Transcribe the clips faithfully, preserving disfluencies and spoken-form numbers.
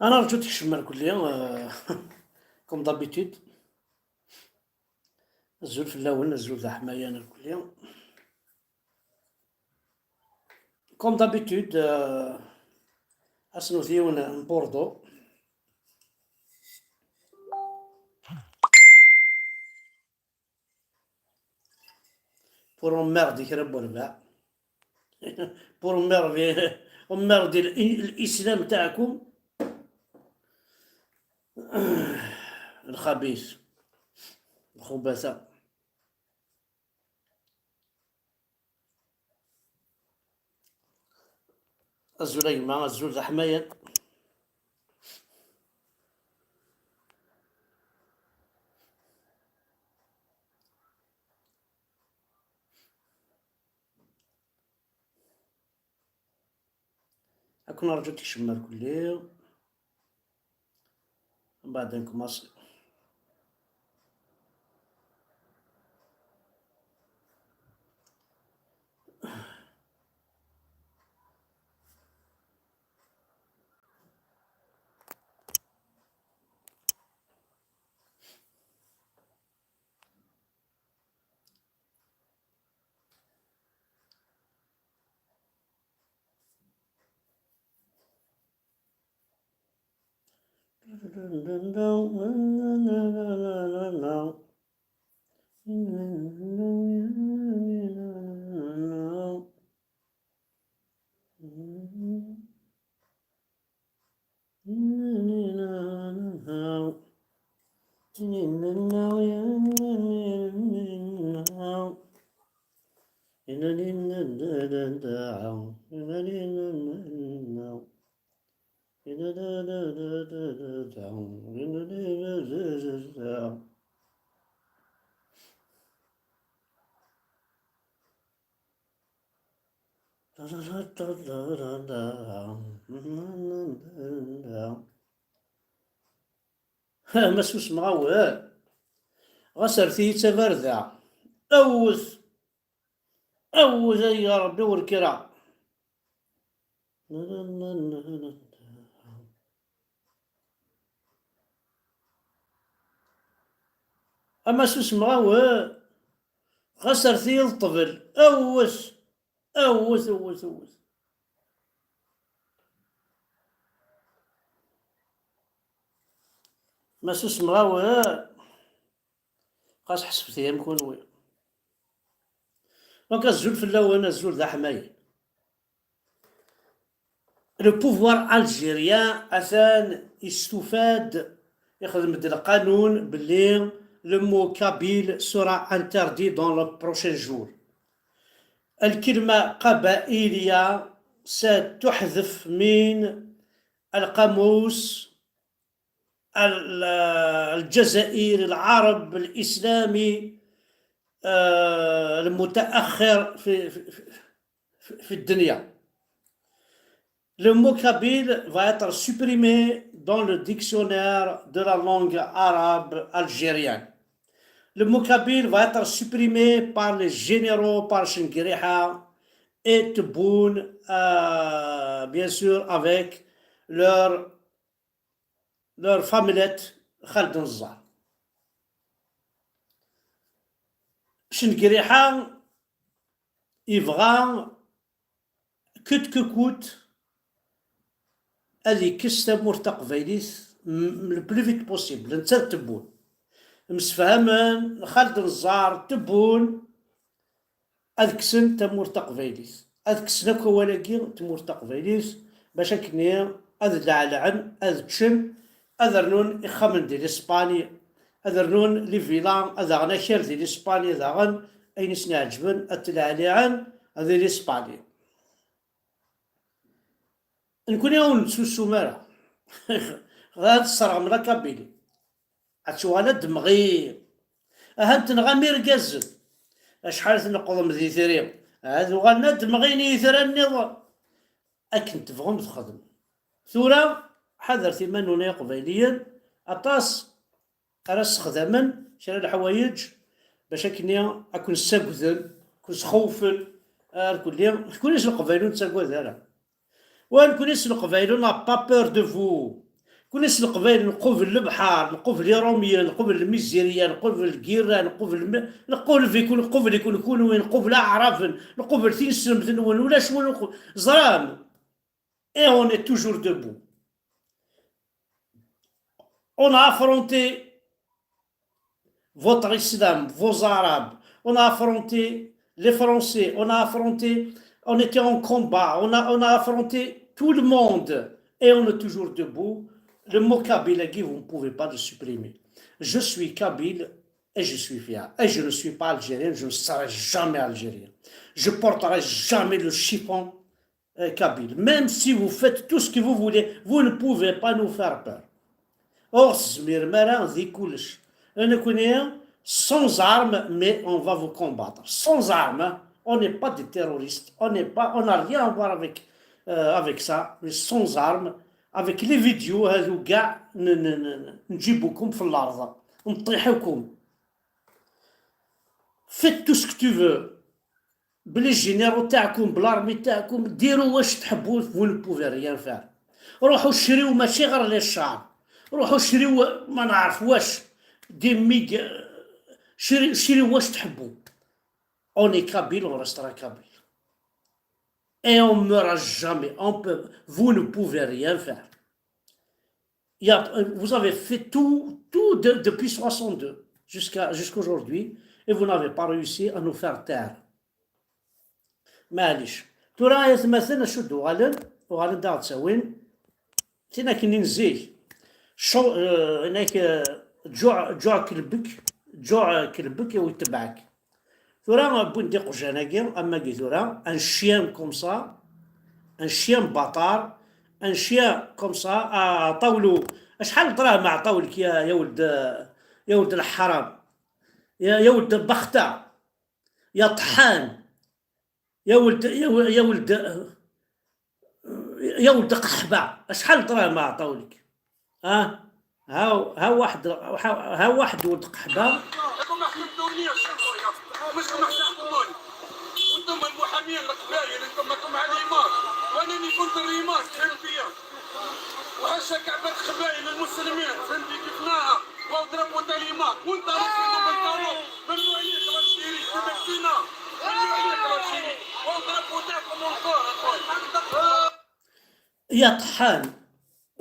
Ad nerǧu ad tekcem irkelli, euh, comme d'habitude. Azul fell-awen, azul d aḥmayan irkelli. Comme d'habitude, euh, ad s-nwet yiwen n Bordeaux. Pour emmerder kra n werbaɛ. Pour emmerder, emmerder l-, l'islam تاعكم. الخبيث. الخبثاء. Azul a gma, azul d aḥmayan. Ad ken-rǧu ad tekcem irkelli. Mbeɛd ad nkumaṣi. Ma susmeɣ awal, ɣas rret-iyi d tabarda. Awet! Awet ay Ṛebbi ur kkreɣ. Ama susmeɣ awal, ɣas rret-iyi d ṭṭbel. Awet! Awet, awet, awet. Ma susmeɣ awal, ɣas ḥesbet-iyi am kunwi. Donc, azul fell-awen, azul d aḥmayan. Le pouvoir algérien atan yestufad, ixdem-d lqanun belli le mot kabyle sera interdit dans les prochains jours. الكلمة قبائلية ستحذف من القاموس ال-، الجزائري، العرب، الإسلامي، آه، المتأخر في، في، في، في الدنيا. Le mot kabyle va être supprimé dans le dictionnaire de la langue arabe algérienne. Le mot kabyle va être supprimé par les généraux, par Chengriha et Tebboune, euh, bien sûr, avec leur, leur famillet Khaled Nezzar. Chengriha yebɣa coûte que coûte ad yekkes tamurt taqbaylit m-, le plus vite possible, netta d Tebboune. Msefhamen Khaled Nezzar d Tebboune ad kksen tamurt taqbaylit. Ad kksen akk awal-agi, tamurt taqbaylit, bac akkenni ad leɛleɛen, ad ččen, ad rnun ixxamen di l'Espagne, ad rnun les villas, ad aɣen akal di l'Espagne, daɣen ayen i sen-iɛeǧben ad t-leɛliɛen di l'Espagne. Nekkni ur netsusum ara. Ad tesserɣem la Kabylie. Ad tuɣal ad d-temɣi. Ahat tenɣam irgazen. Acḥal tneqḍem d itri. Ad uɣalen ad d-mɣin yitran nniḍen. Akken tebɣum txedmem. Tura, ḥadret iman-nwen ay Iqbayliyen, aṭas ara ssexdamen kra n leḥwayeǧ bac akkenni ad ken-ssagden, ad ken-sxewfen, ar kulli, nekkni s Leqbayel ur nettagad ara. Wa nekkni s Leqbayel, on n'a pas peur de vous. Kunwi s Leqbayel nqubel lebḥer, nqubel Irumyen, nqubel Lmizirya, nqubel lgirra, nqubel me-, nqubel viku, nqubel ikun kunwi, nqubel Aɛraben, nqubel tineslemt-nwen, ulac win nqu-, ẓram. Et on est toujours debout. On a affronté votre islam, vos arabes, on a affronté les Français, on a affronté, on était en combat, on a, on a affronté tout le monde et on est toujours debout. Le mot kabyle, vous ne pouvez pas le supprimer. Je suis kabyle et je suis fier. Et je ne suis pas algérien, je ne serai jamais algérien. Je porterai jamais le chiffon euh, kabyle. Même si vous faites tout ce que vous voulez, vous ne pouvez pas nous faire peur. Or, ur tezmirem ara di kullec. Nekkni, sans armes, mais on va vous combattre. Sans armes, hein. On n'est pas des terroristes. On n'est pas, on n'a rien à voir avec, euh, avec ça. Mais sans armes, avec les vidéos, هذو كاع ن-، ن-، ن-، نجيبوكم في الأرض. نطيحوكم. Faites tout ce que tu veux. Bla les généraux تاعكم, bla l'armée تاعكم, ديروا واش تحبوا, vous ne pouvez rien faire. روحوا شريوا ماشي غير les chars, روحوا شريوا ما نعرف واش, des mig, شري-, شريوا واش تحبوا. On est kabyle, on restera kabyle. Et on ne meura jamais, on peut, vous ne pouvez rien faire. Il y a, vous avez fait tout, tout de, depuis soixante-deux jusqu'à, jusqu'aujourd'hui, et vous n'avez pas réussi à nous faire taire. Maɛlic. Tura ay atmaten acu d-uɣalen, uɣalen d aɣ-d-ttawin. Tin akken n zik. Ccu-, eh, inak, eh, ǧuɛ, ǧuɛ kelbek, ǧuɛ kelbek u itebɛek. Tura wwin-d iqjan-agi, am wagi tura, un chien comme ça, un chien bâtard, un chien comme ça, ɛṭawlu, acḥal n dṛahem ɛṭawlek ya, ya ولد, ya ولد الحرام, ya, ya ولد البختة, ya ṭḥan, ya ولد, ya ولد, ya ولد, ya ولد قحبة, acḥal n dṛahem ɛṭawlek? ها، ها، ها واحد، ها، ها واحد ولد قحبة. راكم ما حكمتونيش، مش راكم تحكموني. وانتم المحامين القبايل، انتم راكم على الإمارات. وانا اللي كنت الريمات، فهمت بيا؟ وحاشا كعبة قبايل المسلمين، فهمتي كيف ناها؟ واو درابو تاع الإمارات. وانت راك في دوبل كارو، ممنوع عليك الألجيري، سيبك فينا. ممنوع عليك الألجيري. واو درابو تاعكم اونكور، اخويا. يا طحان.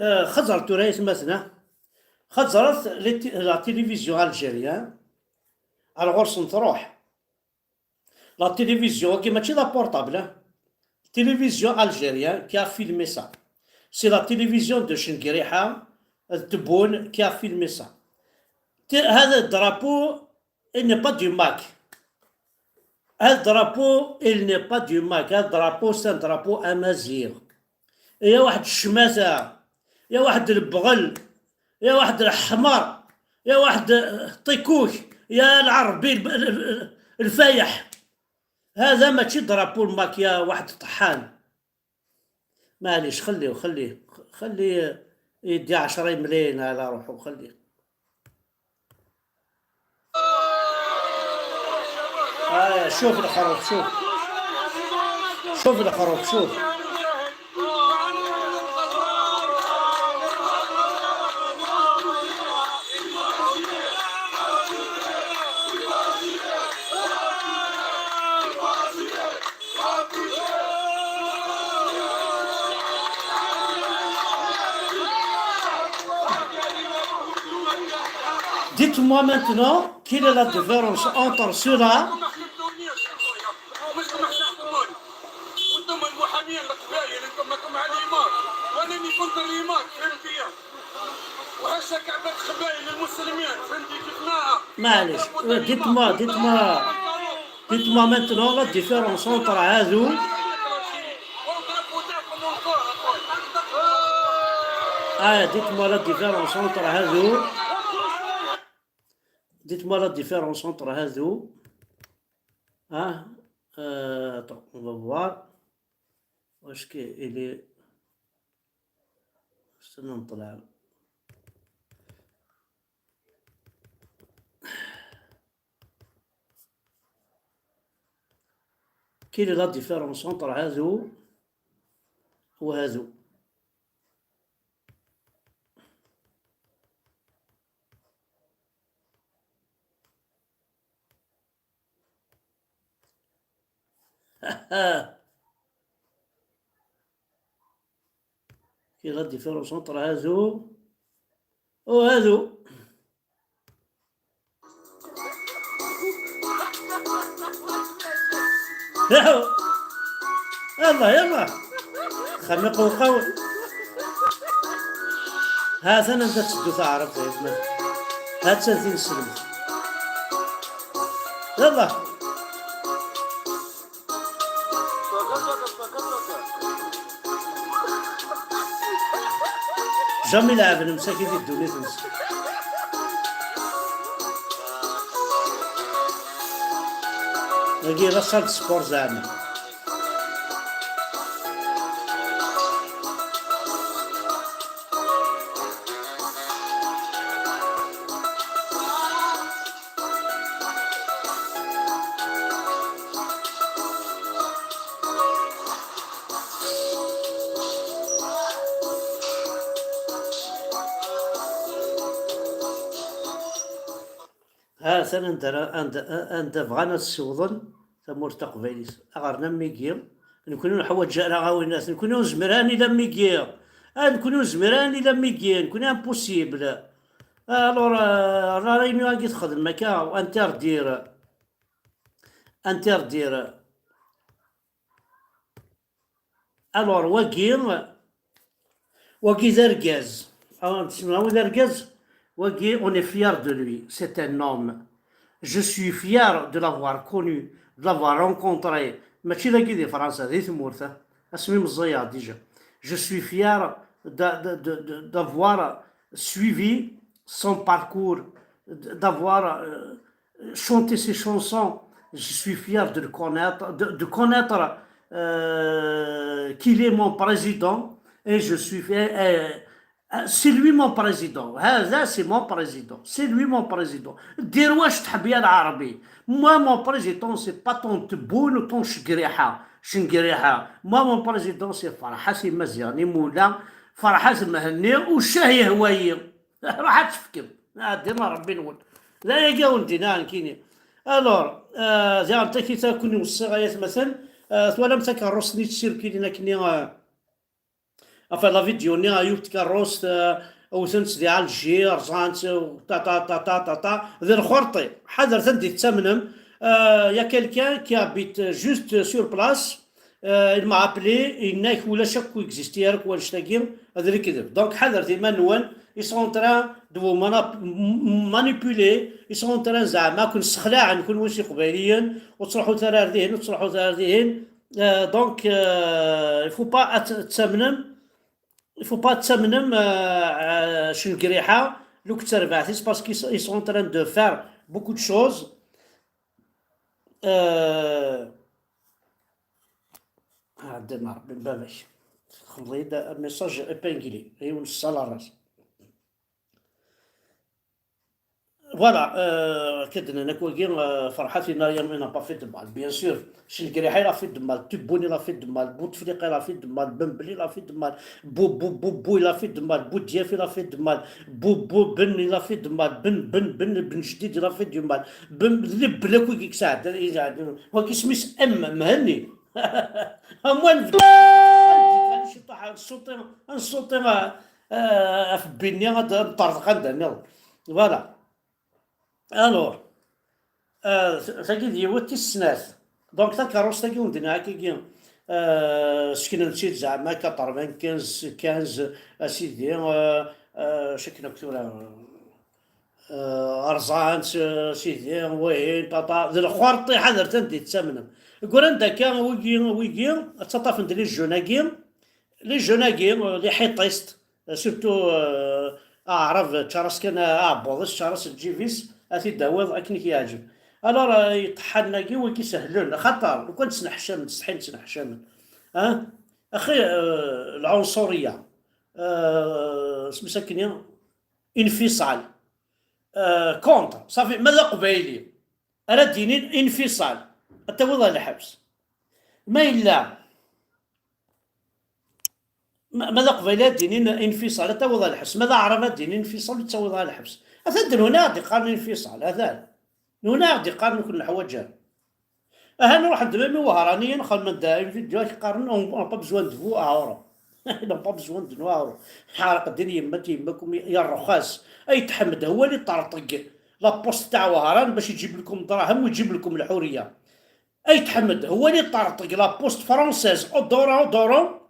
آه، خزر tura ay atmaten. خزرت les té-, la télévision algérienne. Ar ɣur-sen truḥ. La télévision, agi mačči d aportable, hein. Télévision algérienne qui a filmé ça. C'est la télévision de Chengriha, de Tebboune, qui a filmé ça. Té-, هذا الدرابو, il n'est pas du MAK. هذا الدرابو, il n'est pas du MAK. هذا الدرابو, c'est un drapeau amazigh. يا واحد الشماتة، يا واحد البغل، يا واحد الحمر، يا واحد الطيكوك، يا العربي الب-، ال-، ال-، الفايح. هذا ماشي drapeau الماك يا واحد الطحان. معليش، خليه، خليه، خليه يدي عشرة ملايين على روحه، خليه. آه، شوف الخروف، شوف. شوف الخروف، شوف. Dites-moi maintenant, quelle est la différence entre cela ? معليش. Dites-moi, dites-moi, dites-moi maintenant la différence entre هادو. Ah, dites-moi la différence entre هادو. Dites-moi la différence entre هادو. Ah, euh, attends, on va voir. واش كاين اللي استنى نطلع. Quelle est la différence entre هادو وهادو؟ Quelle est la différence entre هادو وهادو؟ يلا، يلا. خمي قوقاو. ها ثنا انت تسدو تعرف يا ابني. ها تسدين السلم. يلا. Jamais لعبنا مساكين في الدنيا تنسى. هاكي لا صال سبور زعما. Ha-t-an anda ara, anda, anda bɣan ad ssiwḍen tamurt taqbaylit. Aɣerna am wigi, nekni ur neḥwaǧ ara aɣawinet, nekni ur nezmir ara nili am wigi. Ah, nekni ur nezmir ara nili am wigi, nekni impossible. Alors, euh, la réunion-agi texdem akka, interdire. Interdire. Alors, wagi, wagi d argaz. Ah, tesmawin d argaz? Wagi, on est fier de lui. C'est un homme. Je suis fier de l'avoir connu, de l'avoir rencontré. Mačči dagi di Fransa, di tmurt, ah. Asmi meẓẓiyeɣ déjà. Je suis fier de, de, de, de, d'avoir suivi son parcours, d-, d'avoir, euh, chanté ses chansons. Je suis fier de le connaître, de, de connaître, euh, qu'il est mon président. Et je suis fier, euh, euh, c'est lui mon président. هذا, c'est mon président. C'est lui mon président. دير واش تحب يا العربي. Moi, mon président, c'est pas ton Tebboune ou ton Chengriha. Chengriha. Moi, mon président, c'est Ferhat Imaziɣen Imula. Ferhat Mhenni u ccah yehwa-yi. Ruḥ ad tefkem. Ɛeddi ma Rebbi-nwen. D ayagi i wen-d-yenna nekkini. Alors, euh, ziɣ n takit ad ken-iweṣṣi ay atmaten. Euh, twalam takeṛṛust-nni tessirkilin akkenni, euh, enfin, la vidéo-nni, euh, yiwet tkeṛṛust, euh, wten-tt di Alger, rẓan-tt, euh, ta, ta, ta, ta, ta, ta, d lxerṭi. Ḥadret anda i tettamnem. Euh, il y a quelqu'un qui habite juste sur place. Euh, il m'a appelé, yenna-k ulac akk, ur existi ara akk wannect-agi, d lekdeb. Donc, ḥadret iman-nwen, ils sont en train de vous mana-, m-, m-, manipuler, ils sont en train zeɛma ad ken-ssexlaɛen, kunwi s iqbayliyen, ur ttruḥut ara ar dihin, ur ttruḥut ara ar dihin. Euh, donc, euh, il faut pas ad t-, ad tettamnem, il faut pas ad tettamnem, euh, euh, Chengriha, luk d terbaɛt-is, parce qu'ils sont, ils sont en train de faire beaucoup de choses. Euh, Ah, Rebbi n baba-k. Txedmeḍ-iyi-d un message épinglé. Yiwen ssala ras. Voilà, euh, akka d-nnan akk wagi, euh, Ferhat yenna, il n'a pas fait de mal, bien sûr. Chengriha, il a fait de mal. Tebboune, il a fait de mal. Bouteflika, il a fait de mal. Benbelli, il a fait de mal. Bou, Bou, Bou, Bou, il a fait de mal. Boudiaf, il a fait de mal. Bou, Bou, Ben, il a fait de mal. Ben, Ben, Ben, Ben Jdid, il a fait du mal. Ben, les bleus, quoi, qui ça, wagi isem-is M Mhenni. Am wa nebda. Ad nsuṭi, ad nsuṭi, euh, euh, ɣef bbi-nni, ad nṭerḍeq anda nniḍen. Voilà. Alors, euh, tagi d yiwet tis snat. Donc, takeṛṛust-agi wen-d-nniɣ akkagi, euh, seknen-tt-id zeɛma quatre-vingt-quinze, quinze, a sidi, euh, euh, acu akken akk tura, euh, rẓan-tt, euh, sidi, wihin, tata, d lxerṭi, ḥadret anda i tettamnem. Ggran-d akka, wigi, wigi, ttaṭṭafen-d les jeunes-agi, les jeunes-agi, euh, les ḥiṭist, euh, surtout, euh, aɛrab, ččar-as kan aɛebbuḍ-is, ččar-as lǧib-is, ad t-id-tawiḍ akken i k-yeɛǧeb. Alors, euh, iṭeḥḥanen-agi, wigi sehlen, axaṭer, lukan ttneḥcamen, ttsetḥin ttneḥcamen. Hein? Axi, euh, lɛunṣuriya, euh, isem-is akkenni, infiṣal, euh, contre, safi, ma d aqbayli ara d-yinin infiṣal, ad tawiḍ ɣer lḥebs. Ma yella, ma, ma d aqbayli ara d-yinin infiṣal, ad tawiḍ ɣer lḥebs. Ma d aɛrab ara d-yinin infiṣal, ad tawiḍ ɣer lḥebs. Atan d nuna ara d-iqqaren infiṣal, atan. Nuna ara d-iqqaren ur ken-neḥwaǧ ara. Aha, nruḥ d même i Wahraniyen, xedmen-d une vidéo ak qqaren: on n'a pas besoin de vous à Oran. On n'a pas besoin de nous à Oran. Ḥaraq din yemma-k, yemma-kum, ya rruxas. Ay tḥemmed, هو اللي طرطق la poste تاع وهران باش يجيب لكم دراهم ويجيب لكم الحرية. Ay tḥemmed, هو اللي طرطق la poste française, Odoran, Odoran.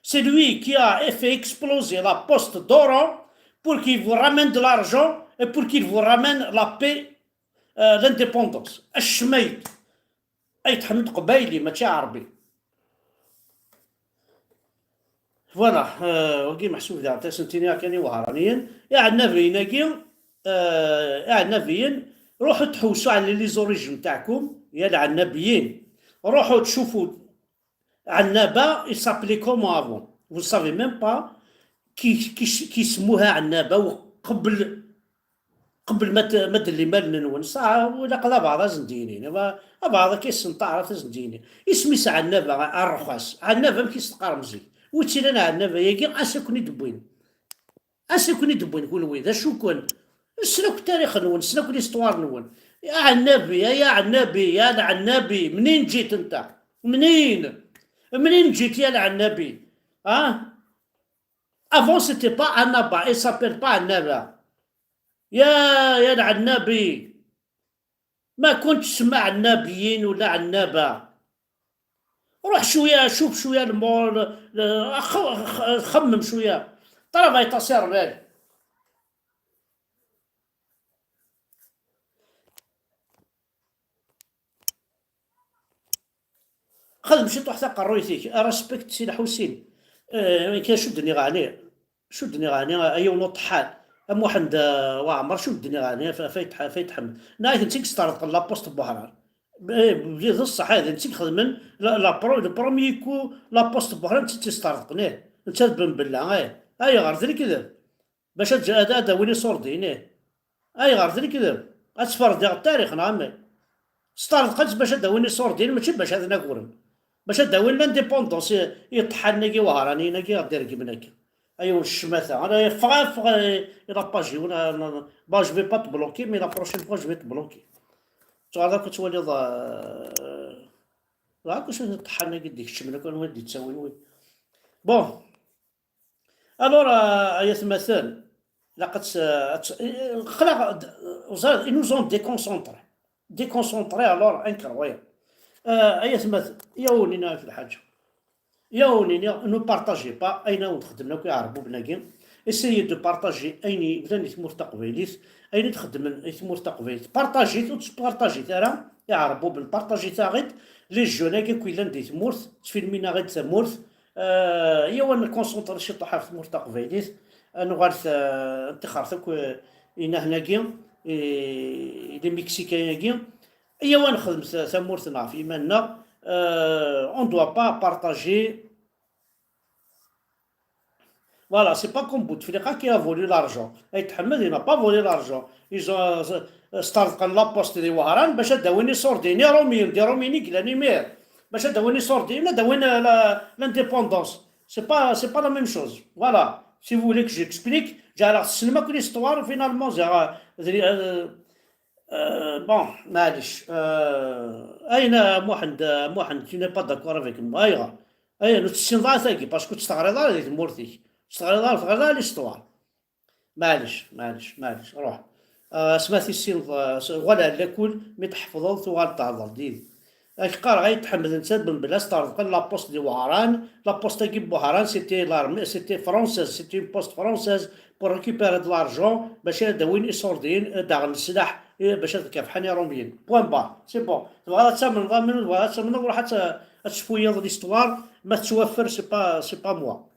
C'est lui qui a fait exploser la poste d'Oran pour qu'il vous ramène de l'argent et pour qu'il vous ramène la paix, euh, l'indépendance. الشميت. Ay tḥemmed, qbayli, mačči ɛerbi. Voilà, euh, wagi meḥsub d aɛettasen-tini kan i Wahraniyen. Iɛennabiyen-agi, euh, iɛennabiyen, ruḥu tḥewsu ɛla les origines تاعكم, ya lɛennabiyen. Ruḥu tcufu Ɛennaba, il s'appelait comment avant? Vous savez même pas qui, qui, qui يسموها Ɛennaba وقبل, قبل ما ت-, ما تدلي مال ننون. صح، ولا قضى بعض أزندينين. بعض كيس نطارة أزندينين. اسمي سعى النبا الرخاص. عن النبا كيس تقارمزي. وتينا عن النبا يجي أسكني دبوين. Ansi ken-id-wwin kunwi? D acu-ken? Ssnen akk tarix-nwen, ssnen akk l'histoire-nwen. Aɛennabi, ay aɛennabi, ya lɛennabi, منين جيت أنت? منين؟ منين جيت يا العنابي؟ ها؟ Avant, c'était pas Annaba, il s'appelle pas Annaba. يا، يا العنابي. ما كنتش تسمع عنابيين ولا عنابة. روح شوية، شوف شوية المول، ل-، خ-، خ-، خمم شوية. Travaille ta cervelle. خدم شي طوح تقرويتك، respect سي الحسين. آه، وين كان شو الدنيا غاني؟ شو الدنيا غاني؟ أيون وطحان. أم واحد، آه، وعمر، شو الدنيا غاني؟ ف-، فيتح-، فيتحمل. نايت نتيك ستارت قل لابوست بوهران. إيه، بلي ضد الصح هذا، نتيك خدمن، لا، لا برو-، لو بروميي كو لابوست بوهران نتيك ستارت قنيه. نتا بن بلا، إيه. أي غير ذلك كذا. باش أد-، أد-، أداوين يصوردين، إيه. أي غير ذلك كذا. أتفرض يا التاريخ، نعم. ستارت قلت باش أداوين يصوردين، ماشي باش هذا ناكورن. باش أداوين لانديبوندونس، ي-، يطحن ناكي وهراني، ناكي غدير كيما ناكي. أيوا الشماتة، أنا يفغ-، يفغ-، إلا باجي، ولا، أنا، با، جو في با تبلوكي، مي لا بروشين فوا جو في تبلوكي. تو هذا كنت ولي ضا-، ضا كنت طحن ناكي ديك الشملة، كون ودي تساوي وين. بون. الور، آه، يا ثمثل، لا قد س-، ت-، خلا د-، وزاد، ils nous ont déconcentrés. Déconcentrés, alors, incroyable. آه، يا ثمثل، يا ونينا في الحاجة. يا ونينا، نو بارطاجي با، أين ونخدم لك يا عربو بناكي. Essayez de partager أين يبدأ تمورت تقبيليت، أين تخدم تمورت تقبيليت. بارطاجيت وتبارطاجيت، أرى يا عربو بن بارطاجيت أغيد. لي جون أكي كويلان دي تمورت، تفيلمينا غيد تمورت. آه، يا ونكونسونطري شي طوحة في تمورت تقبيليت. نغال ث-، نتخر ثوك، آه، إنا هناكي، إيه، لي مكسيكان ياكي. إيا ونخدم ث-، ثمورتنا في إيماننا. آه، on doit pas partager. Voilà, c'est pas comme Bouteflika qui a volé l'argent. Ay Tḥemmed, il n'a pas volé l'argent. Ils ont, euh, ستارت قن لابوست دي وهران باش داوين يصوردين، يا روميين، دي روميين يقلان يمير. باش داوين يصوردين، داوين، آه، la-، l'indépendance. C'est pas, c'est pas la même chose. Voilà. Si vous voulez que j'explique, j'ai alors cinéma que l'histoire, finalement, c'est, euh, euh, bon, معليش. آه، أين محمد، محمد, tu n'es pas d'accord avec moi. أيغا. أين تسين ضاع ثاقي, parce que تستغرض على ذيك مورتي. تستغرض على، تستغرض على l'histoire. معليش، معليش، معليش، روح. آه، سمعتي السين ض-، س-، ولا على كل، مي تحفظه ثوغال تعرض ديد. أك قار غايت تحمد نساد بن بلاس تعرض قال لابوست دي وهران، لابوست كي بوهران، c'était l'armée, c'était française, c'était une poste française pour récupérer de l'argent, باش هذا وين يصوردين، داغ السلاح، إيه، باش هذا كيف حاني روميين. Point barre. C'est bon. تبغى تسمن، تبغى من، تبغى تسمن، روح أت-، أتشفويض l'histoire، ما تسوفر، c'est pas, c'est pas moi.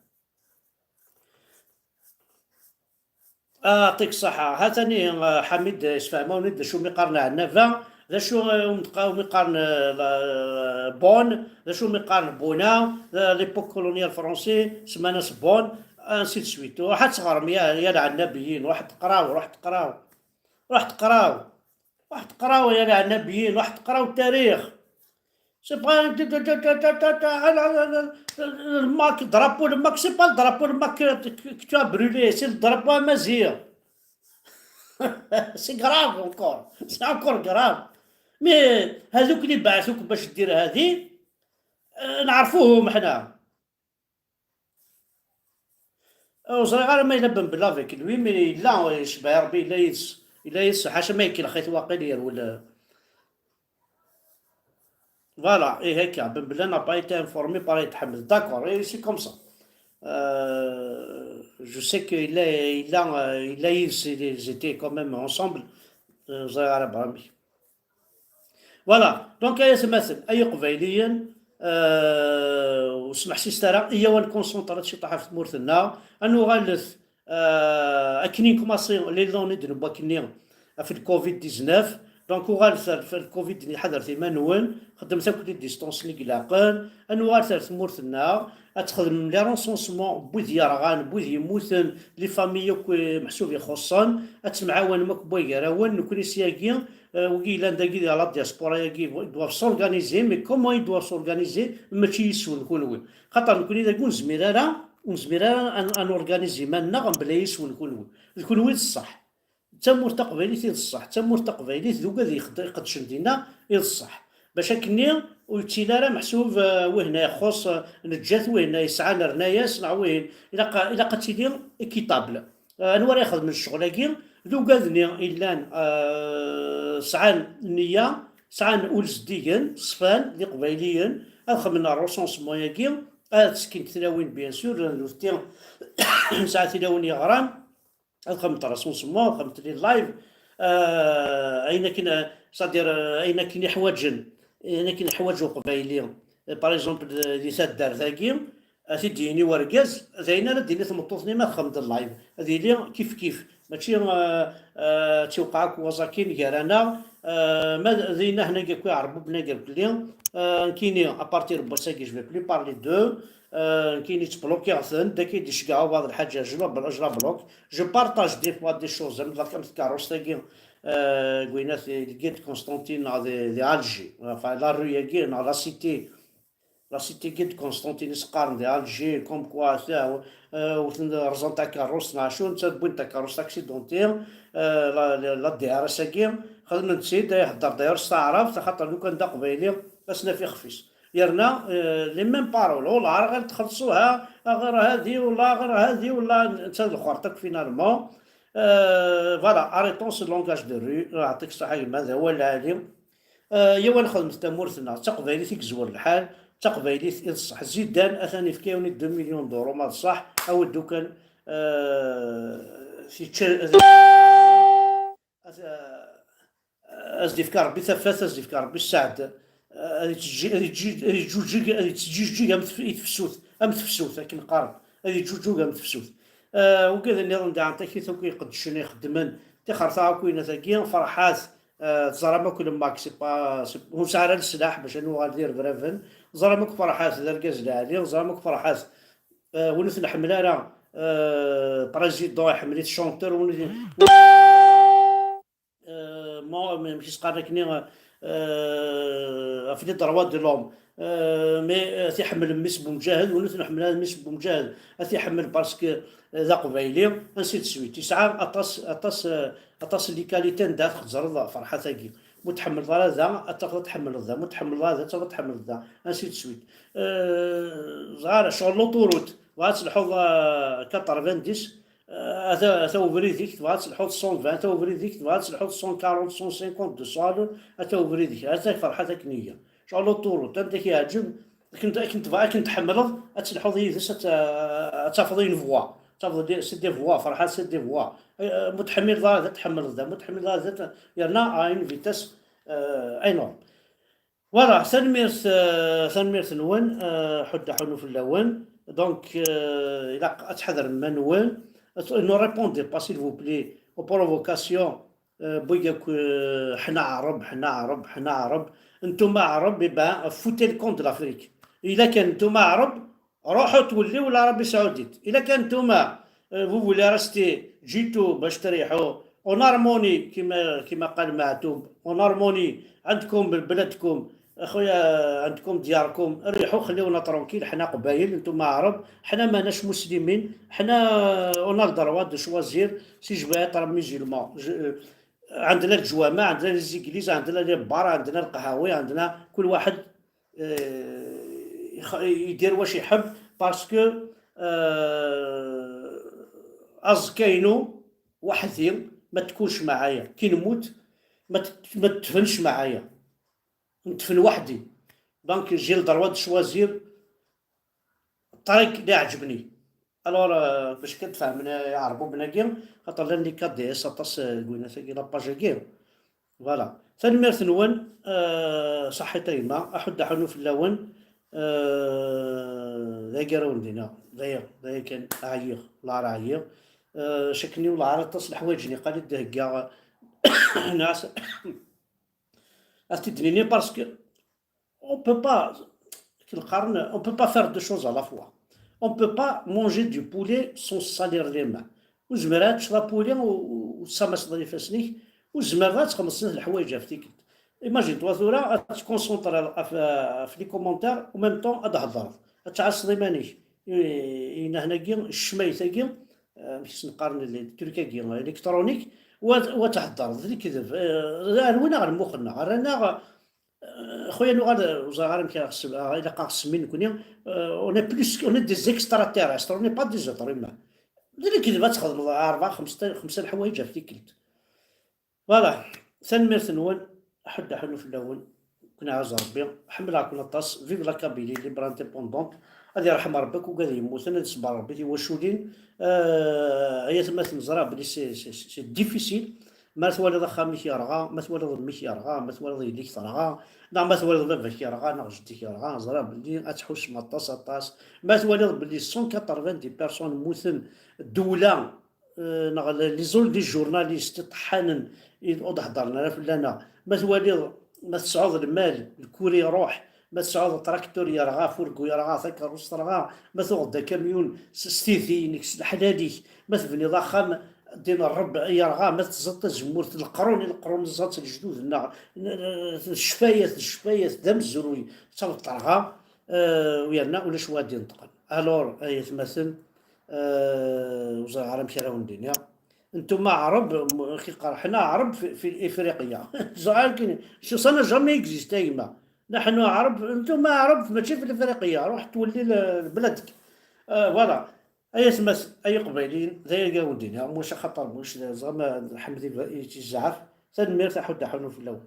آه، يعطيك الصحة. ها ثاني، آه، حميد، آه، يسفهموني د acu mi qqaren Ɛennaba, d acu, آه, umi qqaren, آه, la-, Bonn, d acu mi qqaren Bona, آه, l'époque coloniale française, semman-as Bonn, ainsi de suite. Ruḥ ad teɣrem ya, ya lɛennabiyin, ruḥ teqraw, ruḥ teqraw, ruḥ teqraw. Ruḥ teqraw ya lɛennabiyin, ruḥ teqraw التاريخ. C'est pas, الماك, drapeau الماك, c'est pas le drapeau الماك que, que, que tu as brûlé, c'est le drapeau amazigh. C'est grave encore. C'est encore grave. Mais هذوك اللي بعثوك باش دير هذه، آه، نعرفوهم حنا. آه، ur ẓriɣ ara ma yella Ben Bella avec lui, mais yella, yecbeḥ Rebbi, yella yid-s, yella yid-s, ḥaca ma ikellex-it waqil yerwel. Voilà, et هكا, Ben Bella n'a pas été informé par Aït Ḥmed. D'accord, et c'est comme ça. Euh, je sais que il a, il a, euh, il a, ils, ils étaient quand même ensemble. Euh, ẓriɣ ara Brahmi. Voilà, donc ay atmaten, ay iqbayliyen, euh, ur smeḥsiset ara, iyyaw ad nkunsenṭrat ciṭaḥ ɣef tmurt-nneɣ, ad nuɣalet Euh, akken i nkumaṣi les données d-newwi akkenni ɣef le covid dix-neuf. Donc uɣalet ar, ar le covid, ḥadret iman-nwen, xedmet akk les distances-nni i ilaqen, ad nuɣalet ar tmurt-nneɣ, ad txedmem les recensements n wid yerɣan, n wid yemmuten, les familles akk, eh, meḥsub ixuṣṣen, ad temɛawanem akk wway gar-awen, nekkni syagi, eh, wigi yellan dagi di la diaspora-agi, ils doivent s'organiser, mais comment ils doivent s'organiser? Mačči yis-wen kunwi. Xaṭer nekkni dagi ur nezmir ara, ur nezmir ara ad, ad n-organiser iman-nneɣ mebla yis-wen kunwi. D kunwi i d ṣṣeḥ. D tamurt taqbaylit i d ṣṣeḥ. D tamurt taqbaylit d ugad yexd-, iqeddcen dinna i d ṣṣeḥ. Bac akkenni ur yettili ara meḥsub, eh, wihna ixuṣ, eh, neǧǧa-t, wihna yesɛa nerna-yas, neɣ wihin. Ilaq, ilaq ad tili équitable. Eh, anwa ara ixedmen ccɣel-agi? D ugad-nni illan, eh, sɛan nniya, sɛan ul zeddigen, ṣfan, d iqbayliyen, ad xedmen recensement-agi, ad ttekkint tlawin, bien sûr, nutenti nesɛa tilawin yeɣran, ad xedment recensement, ad xedment les lives, euh, ayen akken, c'est-à-dire, euh, ayen akken iḥwaǧen, ayen akken iḥwaǧ uqbayli, euh, par exemple, di taddart-agi, ad t-id-yini urgaz, d ayen ara d-tini tmeṭṭut-nni ma txedmeḍ live, ad yili kif kif. Mačči, euh, euh, ad tiwqeɛ akk waẓakin gar-aneɣ, euh, ma d, d ayen ahnagi akk iɛerbuben-agi irkelli, euh, nekkini, à partir n wass-agi, je vais plus parler d'eux, euh, nekkini ttblokiɣ-ten, d akka i d-iceggeɛ ubaḍ lḥaǧa, je la blo-, je la bloque. Je partage des fois des choses, am, am tkeṛṛust-agi, euh, gwinat, le guide Constantine, neɣ di, di Alger, enfin, la rue-agi, neɣ la cité, la cité guide Constantine i s-qqaren di Alger, comme quoi, ata, euh, wten, rẓan takeṛṛust, neɣ acu, netta wwin takeṛṛust accidentée, euh, la, la, la D R S-agi, xedmen-tt-id, ihedder d'ailleurs s taɛrabt, axaṭer lukan d aqbayli, ad s-naf ixef-is. Yerna, euh, les mêmes paroles, والله غير تخلصوها، غير هذه، والله غير هذه، والله نتا الخرطك finalement. Euh, voilà, arrêtons ce langage de rue. يعطيك الصحة يما، هذا هو العالي. Euh, يا وين خدمت تمورتنا، تقبايلي تيك زوال الحال، تقبايلي في الصح. زيدان أثاني في كيوني deux millions d'euros، ما الصح، أو الدكان، euh، في تشا-، أث-، أث-، أزدفكار بثفات، أزدفكار بالسعد. آه، هذه تجي، هذه تجي، هذه تجوجيج، هذه تجوجيج أم تف-، تفسوت، أم تفسوت، أكن قارن. هذه تجوجيج أم تفسوت. آه، وكذا النظام داعم تاكي ثوكي قد شنو يخدمن. تخرطا كوينة ثاكي، فرحات، آه، زرا ما كل ماك، سي با، سي، هو سعر السلاح باش أنو غادي يدير برافن. زرا ما كل فرحات، ذا الكاز العالي، زرا ما كل فرحات. آه، ونث نحمل أنا، آه، بريزيدون يحمل شونتر، ونث آه، ما، ما، ماشي سقارني كني، آه، في les droits de l'homme. آه، mais، آه، تيحمل ميس بومجاهد، ونث نحمل هذا ميس بومجاهد، آه، تيحمل parce que، آه، ذا قبايلي، ainsi de suite. يسعى أطاس، أطاس، آه، أطاس les qualités ندات خزر ذا فرحة ثاقي. متحمل ذا ذا، أتفضل تحمل ذا، متحمل ذا ذا، أتفضل تحمل ذا، ainsi de suite. آه، زغار شغل l'autoroute، وغاتلحوظ، آه، quatre-vingt-dix، آه، أتى، أتى وبريدك، تبغى تلحوظ cent vingt، أتى وبريدك، تبغى تلحوظ cent quarante، cent cinquante de صالون، أتى وبريدك، أتى فرحتك نية. شغل l'autoroute، أنت كي يعجب، كنت، كنت تبغى، كنت تحملض، أتلحوظ يدس، أت-، أتفض une voie، تفض des، c'est des voies، فرحة c'est des voies. آه، متحمل ضا ذات، تحمل ضا، متحمل ضا ذات، يرنا à une vitesse، آه، énorme. Voilà, tanemmirt, euh, tanemmirt-nwen, euh, ḥudda ḥunu fell-awen. Donc, euh, ilaq ad tḥadrem iman-nwen. Ne répondez pas, s'il vous plaît, aux provocations, euh, n wigi akk, euh, ḥna Ɛreb, ḥna Ɛreb, ḥna Ɛreb. Ntum Ɛreb, eh ben, foutez le camp de l'Afrique. Ila kan ntum Ɛreb, Ruḥu twelliw l'Arabie Saoudite. Ila kan ntum, euh, vous voulez rester, جيتوا باش تريحوا en harmonie كيما، كيما قال معتوب، en harmonie، عندكم بلادكم، أخويا، عندكم دياركم، ريحوا، خليونا tranquille، حنا قبايل، نتوما عرب، حنا ماناش مسلمين، حنا on a le droit de choisir si je veux être musulman. Je, euh, عندنا الجوامع، عندنا les églises، عندنا les bars، عندنا القهاوي، عندنا كل واحد آه، يخ- يدير واش يحب، parce que آه، أزكينو وحدي، ما تكونش معايا كي نموت، ما تت- ما تدفنش معايا، ندفن وحدي. Donc j'ai le droit de choisir الطريق اللي عجبني. Alors باش كتفهم يعربوا بناكي، خاطر لان les cas des S aṭas لكوينات-agi، la page-agi. Voilà. Tanemmirt-nwen. آه، صحيت a yemma، aḥuddu aḥunnu fell-awen. آه، d agi ara wen-d-iniɣ. D aya, d aya kan, ɛyiɣ, la ara ɛyiɣ. آه، cakkenni wellah ar aṭas n leḥwayeǧ niqal i d-heggaɣ. Ad t-id-nini parce que on peut pas, on peut pas faire deux choses à la fois. On peut pas manger du poulet sans se salir les mains. Ur zmireɣ ad teččeḍ apuli u tessamaseḍ ifassen-ik, ur zmireḍ ad txedmeḍ snat leḥwayeǧ ɣef tikkelt. Imagine-toi tura ad tconcentré ɣef, ɣef les commentaires, en même temps ad d-theddreḍ, ad tɛasseḍ iman-ik. Inahnagi, ccmayt-agi, amek s-neqqaren les trucs-agi électroniques, wa, wa theddreḍ d lekdeb. Eh, rwin-aɣ lmux-nneɣ, rran-aɣ Eh, خويا نوغال، وزغار يمكن غسل، آه، إلا قا غسمين نكوني، آه، on est plus, on est des extraterrestres, on n'est pas des êtres humains. ذلك إذا تخدم أربعة، خمسة، خمسة الحوايج في تيكلت. Voilà. Tanemmirt-nwen. Aḥuddu aḥunnu fell-awen. Kun ɛaz Rebbi. Ḥemmleɣ-ken aṭas. Vive la Kabylie libre indépendante. Ad irḥem Rebbi akk wigad yemmuten, ad iṣebber Rebbi tiwaculin. Eh, ay atmaten, ẓriɣ belli c'est, c'est, c'est difficile. Ma twaliḍ axxam-ik yerɣa, ma twaliḍ mmi-k yerɣa, ma twaliḍ yelli-k terɣa, neɣ ma twaliḍ baba-k yerɣa, neɣ jeddi-k yerɣa, ẓriɣ belli ad tḥussem aṭas, aṭas. Ma twaliḍ belli cent quatre-vingt-dix personnes mmuten, ddewla, eh, neɣ les, les journalistes iṭeḥḥanen i ur d-heddren ara fell-aneɣ, ma twaliḍ, ma tesɛuḍ lmal, lkuri iruḥ, ma tesɛuḍ traktur yerɣa, furgu yerɣa, takeṛṛust terɣa, ma tuɣeḍ-d akamyun s, s tidi-inek, s leḥlal-ik, ma tebniḍ axxam, ddin Ṛebbi yerɣa, ma teẓẓiḍ tazemmurt, leqrun i leqrun ẓẓan-tt lejdud-nneɣ, n-, n-, d ccfayat, d ccfayat, d amezruy, d tameṭṭerɣa, eh, u yerna ulac wa d-ineṭqen. Alors, ay atmaten, eh, ur ẓriɣ ara amek ara wen-d-iniɣ. Ntum aɛreb, m-, xi qerḥen aɛreb fi, fi Ifriqya. Ẓriɣ akken, ça n'a jamais existé, a yemma. نحن عرب، نتوما عرب، ماشي في الإفريقية، روح تولي ل-، لبلادك. آه، voilà. أي اسماس، أي قبايليين، ذا يلقاو الدنيا، مش خطر، مش زعما الحمد لله يتزعف. Tanemmirt, aḥuddu aḥunnu fell-awen.